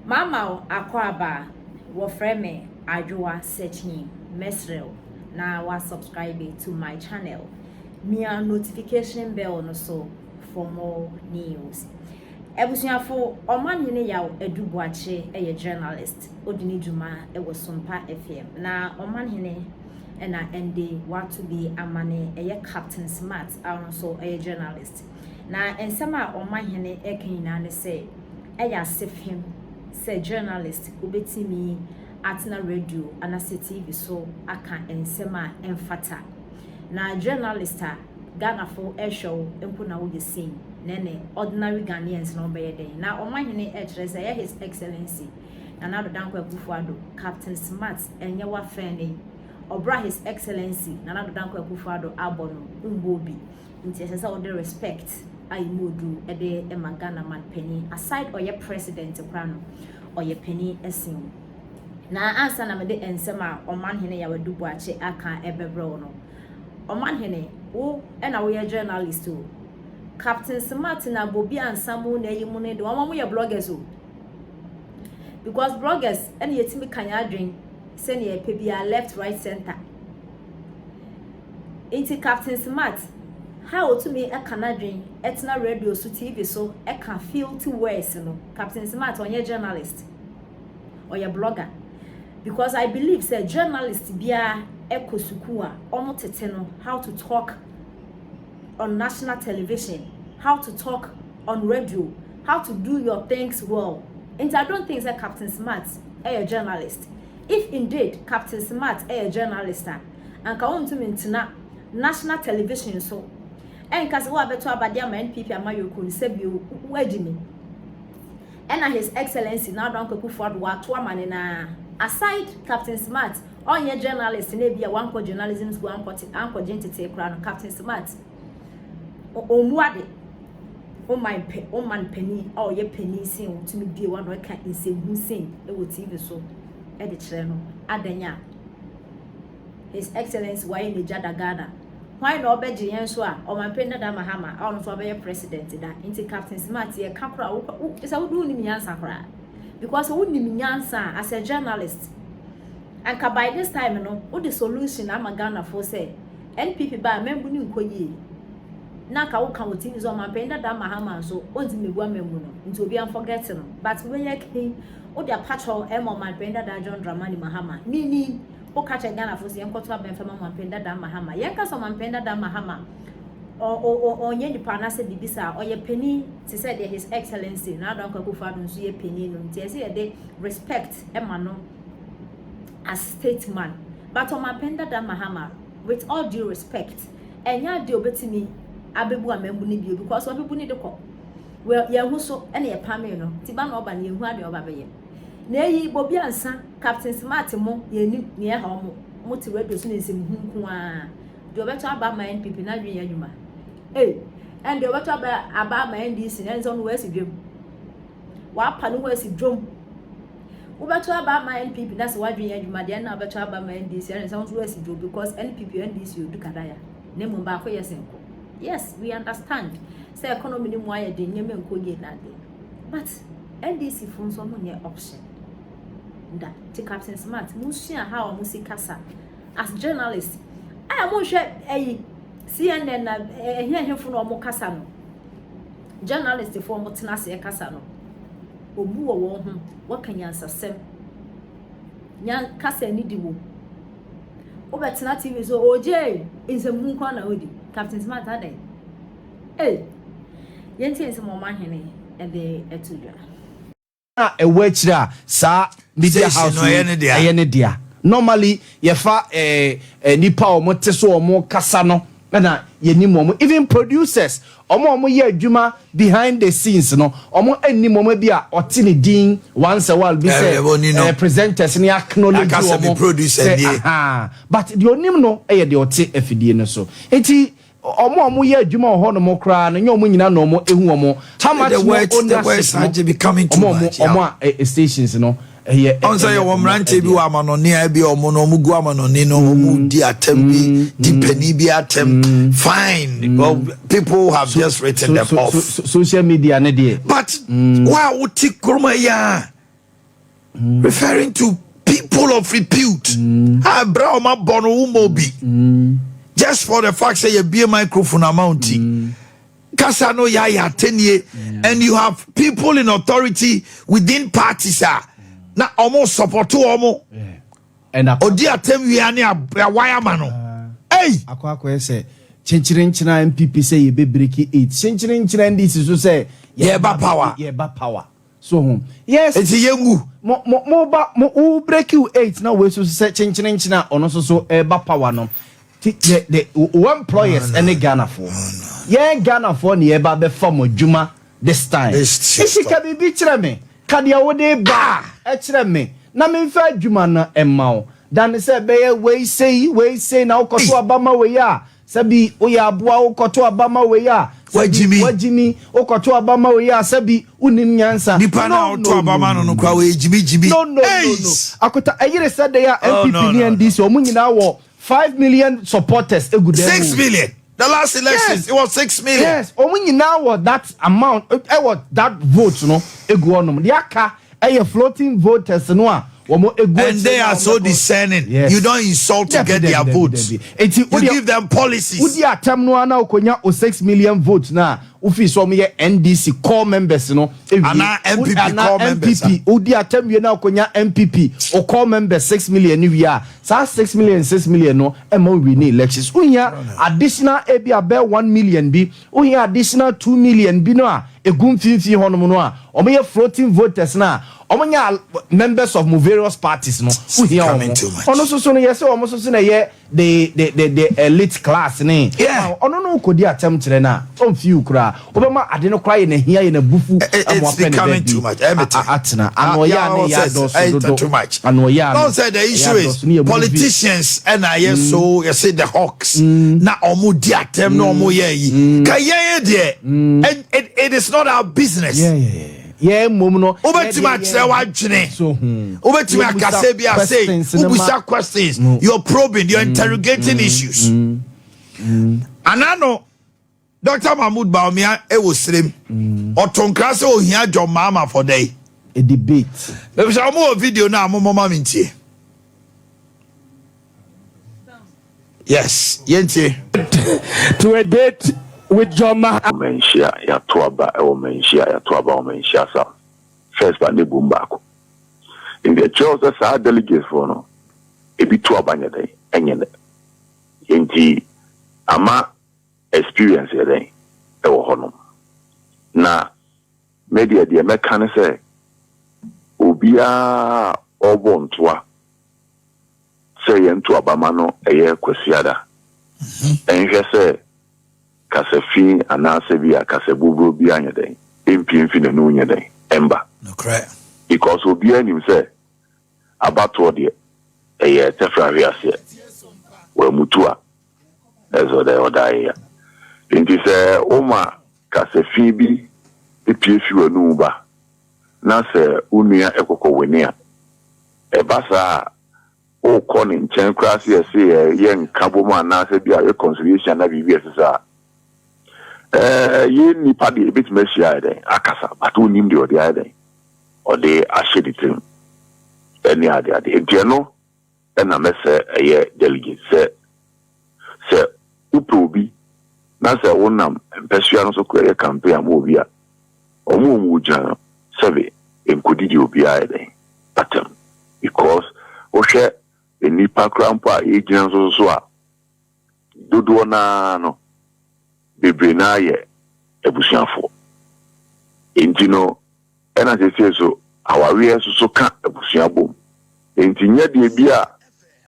Mama wo akwaaba, wɔfrɛ me Adwoa Sekyim. Mesrɛ wo na wa subscribe to my channel. Mia notification bell no so for more news. Abusuafo, Ɔmanhene Yaw Adu Boakye yɛ journalist. Odi ne dwuma wɔ Sompa FM. Na Ɔmanhene na ɛnde wato bi ama ne ɛyɛ Captain Smart a ɔno nso yɛ journalist. Na nsɛm a Ɔmanhene reka nyinaa ne sɛ ɛyɛ ase fem sɛ journalist wobɛtumi atena radio anaasɛ TV so aka nsɛm a ɛmfata. Na journalist a Ghanafo rehwɛ wo mpo na woyɛ sei na ɛne ordinary Ghanaians no wɔbɛyɛ dɛn? Na Ɔmanhene rekyerɛ sɛ ɛyɛ His Excellency Nana Addo Dankwa Akufo-Addo, Captain Smart ɛnyɛ w'afɛn ne ɔbra His Excellency Nana Addo Dankwa Akufo-Addo abɔ no wombɔ bi. Nti ɛsɛ sɛ wode respect a emu odu de ma Ghana man panin. Aside ɔyɛ president koraa no, ɔyɛ panin sen wo. Na ansa na mede nsɛm a Ɔmanhene Yaw Adu Boakye aka ɛbɛbrɛ wo no, Ɔmanhene, wo na woyɛ journalist o. Captain Smart na Bobi Ansa mu na ayi mu no de, wɔn wɔyɛ bloggers o. Because bloggers ɛna yɛtumi ka yɛn adwen sɛnea yɛpɛ biara, left, right, center. Nti Captain Smart, ha otumi ɛka n'adwen ɛtena radio so, TV so, ɛka filthy words no. Captain Smart ɔnyɛ journalist, ɔyɛ blogger. Because I believe sɛ journalist biara ɛkɔ sukuu a ɔmo tete no how to talk on national television, how to talk on radio, how to do your things well. Nti I don't think sɛ Captain Smart ɛyɛ journalist. If indeed Captain Smart ɛyɛ journalist a, anka wontumi ntena national television so ɛnka sɛ wo abɛto abade ama NPP amayɔkuo no sɛbio woagyi mi ɛna His Excellency Nana Addo Akufo-Addo wato ama ne naa. Aside Captain Smart ɔnyɛ journalist na ebi a wankɔ journalism school, ankɔ ankɔgye ntete koraa no, Captain Smart ɔmmu ade. Ɔman pɛ ɔman panin a ɔyɛ panin sen wotumi bie wa na ɔka nsɛmhu sen ɛwɔ TV so ɛde kyerɛ no adan a His Excellence wayɛ n'agya da Ghana. Hwan na ɔbɛgye yɛn so a ɔmanpanin dada Mahama a ɔno nso ɔbɛyɛ president da? Nti Captain Smart, yɛ ka koraa wo sɛ wode wonim nyansa koraa, because wonim nyansa a, as a journalist, anka by this time no wode solution ama Ghanafoɔ sɛ NPP ba a mambu ne nkɔ yie na anka woka wɔ TV sɛ ɔmanpanin dada Mahama nso ɔntumi mebu amammu no, nti obi forget no. But wɛyɛ kɛn wode apakyɛw ɛma ɔmanpanin dada John Dramani Mahama mini woka kyerɛ Ghanafoɔ sɛ yɛnkɔto abɛnfɛ ma ɔmanpanin dada Mahama. Yɛnka sɛ ɔmanpanin dada Mahama ɔnyɛ nipa anaasɛ biribi saa, ɔyɛ panin te sɛ deɛ His Excellency Nana Addo Akufo-Addo nso yɛ panin no, nti ɛsɛ yɛde respect ɛma no as statesman. But ɔmanpanin dada Mahama, with all due respect, ɛnyɛ adeɛ obetumi abɛbu amambu no bio, because ɔbɛbu ne de kɔ well yɛn ho so ɛna yɛpame no ti ba na ɔba no yɛn ho adeɛ ɔba bɛyɛ na eyi Bobi Ansa, Captain Smart mo, yɛn ni nea ɛha ɔmo mo te radio so ne nsɛm hu nko ara. Deɛ ɔbɛtɔ aba ama NPP n'adwene yɛ adwuma ee, ɛn deɛ ɔbɛtɔ aba ama NDC na ɛnsɛ ɔno wɔasi dwam wapa ne ho asi dwom. Wobɛtɔ aba ama NPP na sɛ wadwene yɛ adwuma deɛ, ɛna wobɛtɔ aba ama NDC ɛna sɛ nso wɔasi dwom, because NPP, NDC odu kadaya na mmom baako yɛ senko. Yes, we understand sɛ economy ni mu ayɛ den, nneɛma nkɔ yie na ade, but NDC fo nso ɔmo nyɛ option da. Ti Captain Smart, mo sua how ɔmo si kasa as journalist a mo nhwɛ ɛyi CNN na ɛhɛn ɛhɛnfo na ɔmo kasa no. Journalist fo ɔmo tena ase kasa no, obu wɔ wɔn ho, wɔka nyansasɛm nyan kasa ni di wɔ wobɛtena TV so ogye nsɛmhu nkwa na odi. Captain Smart adan ee, yɛntie nsɛm ɔmo ahene ɛde ɛto dwa. A ɛwɔ akyire a saa media house ɛyɛ ne dea. Ɛyɛ ne dea. Normally yɛfa ɛɛ ɛɛ nipa a wɔn te so wɔn kasa no ɛna yɛnim wɔn, even producers, wɔn a wɔyɛ adwuma behind the scenes no, wɔn anim wɔn bi a ɔte ne din once a while bi sɛ presenters ne acknowledge wɔn sɛ aha, but deɛ onim no ɛyɛ deɛ ɔte afidie no so. Eti ɔmo a ɔmo yɛ adwuma wɔ hɔnom koraa no, nyɛ ɔmo nyinaa na ɔmo ehu ɔmo how much more ownership no ɔmo ɔmo a stations no ɛyɛ. Ɔn sɛ yɛwɔ mmeranteɛ bi wɔ amanɔne a bi ɔmo no ɔmo gu amanɔne no, ɔmo di atɛm bi, di panin bi atɛm, fine. Well, people have just written them off. Social media ne deɛ. But wa a wote kuroma yi a Referring to people of repute. A bra ɔma bɔ no wo mo bi. Just for the fact sɛ yɛbie microphone amount. Kasa no ya ya atenie, and you have people in authority within parties a na ɔmo support ɔmo. Ɛna Odi atem wia ne awae ama no. Hey! Akɔ akɔyɛ sɛ kyenkyerenkyena NPP sɛ yɛbɛ break eight, kyenkyerenkyena NDC so sɛ Yɛba power. Yɛba power so ho, yes. Eti yɛngu. Mo ba mo wo break you eight na wei so sɛ kyenkyerenkyena ɔno nso so ɛba power no. Ti the wo employers ɛne Ghanafoɔ, yɛn Ghanafoɔ ne yɛba bɛfa mo adwuma this time. This esi ka biribi kyerɛ me, ka deɛ wode ba ɛkyerɛ me na memfa adwuma no ɛma wo dane sɛ ɛbɛyɛ wei sei, wei sei na wokɔto aba ma wei a, sɛbi woyɛ aboa, wokɔto aba ma wei a, sɛbi Wagyimi. Wagyimi, wokɔto aba ma wei a, sɛbi wonim nyansa. Nipa na ɔto abama no kora wɔyɛ gyimigyimi. No, no, no, no. Akota ɛyere sɛ de a Oh, NPP no, ne no, NDC ɔmo nyinaa wɔ 5 million supporters egu dan mu. 6 million. The last elections, it was 6 million. Yes, ɔmo nyinaa wɔ that amount, ɛwɔ that vote no egu hɔnom. Deɛ aka ɛyɛ floating voters no a wɔn egu. And they are so discerning. You don't insult to get their votes. Eti You give them policies. Wodi atam no ana okonya o 6 million votes na wofi so ɔmo yɛ NDC core members no ewie. Ana NPP Ana core members. NPP wodi atam wie na okonya NPP o core members 6 million ni wie a, saa 6 million, 6 million no ɛma wo win elections. Wohia additional ebi abɛ 1 million bi, wohia additional 2 million bi no a egu mfimfini hɔnom no a ɔmo yɛ floating voters na ɔmo nyɛ members of mo various parties no, wohia Becoming ɔmo. too much. Ɔno nso so no yɛ sɛ ɔmo nso so na yɛ the elite class ne. Ɔno no kɔdi atɛm kyerɛ no a ɔmfi wo koraa, wobɛma ade no koraa yɛ n'ahia, yɛ n'abufu. It's becoming too much. Atena ano ɔyɛ a ne yɛ adɔso dodo. Too much. Ano ɔyɛ a Don't say the issue is politicians ɛna yɛ so yɛ say the hawks na ɔmo di atɛm na ɔmo yɛ yi ka yɛn yɛ deɛ, and it is not our business. Yɛ mmom no Wobɛtumi akyerɛ w'adwene, wobɛtumi akasa bi ase, wobusa questions, you're probing, you're interrogating issues. Ana no Dr Mahmood Bawumia ɛwɔ sirem ɔto nkra sɛ ohia John Mahama for day. A debate. Bɛbisa ɔmo wɔ video no a momɔma me ntie. Yes, yɛntie. To a date with John Mahama. Manhyia yɛato aba ɛwɔ Manhyia, yɛato aba wɔ Manhyia South first ba ne bom baako, nti ɛkyerɛw sɛ saa delegates foɔ no ebi to aba nyɛ dɛn ɛnyɛ dɛ, nti ama experience yɛ dɛn ɛwɔ hɔnom. Na media deɛ mɛka ne sɛ obiara a ɔrebɔ ntoa sɛ yɛn to abama no ɛyɛ Kwasiada, ɛnhwɛ sɛ kasafi anaasɛ bi a kasabuburo bi anyɛ dɛn mpie mfi n'anum nyɛ dɛn ɛmba, because obiara nim sɛ abatoɔ deɛ ɛyɛ tɛfra ahwe aseɛ wɔamutu a ɛsɛ ɔdɛ ɔda ayɛ. Nti sɛ woma kasafi bi epie fi w'anum ba na sɛ wo nua ɛkɔkɔ w'ani a ɛba saa a, wokɔ ne nkyɛn koraa sɛ yɛse yɛ nka bɔ mu anaasɛ bi a reconciliation na biribi ɛsɛ saa, yɛn nipa deɛ ebɛtumi ahyia ayɛ dɛn akasa, but wonim deɛ ɔde ayɛ dɛn ɔde ahyɛ ne tirim ɛne ade ade. Nti ɛno ɛna mɛsɛ ɛyɛ delegate sɛ wopɛ obi na sɛ wonam mpɛsua no so kɔ ɛyɛ campaign ama obi a ɔmo a ɔmo gyina no sɛbe nkɔdidi obiara yɛ dɛn atam, because wohwɛ nnipa koraa mpo a yɛgyina nso so a, dodoɔ naa no bebree naa yɛ abusuafoɔ. Nti no ɛna seesei so awareɛ nso so ka abusua bom, nti nyɛ deɛ bi a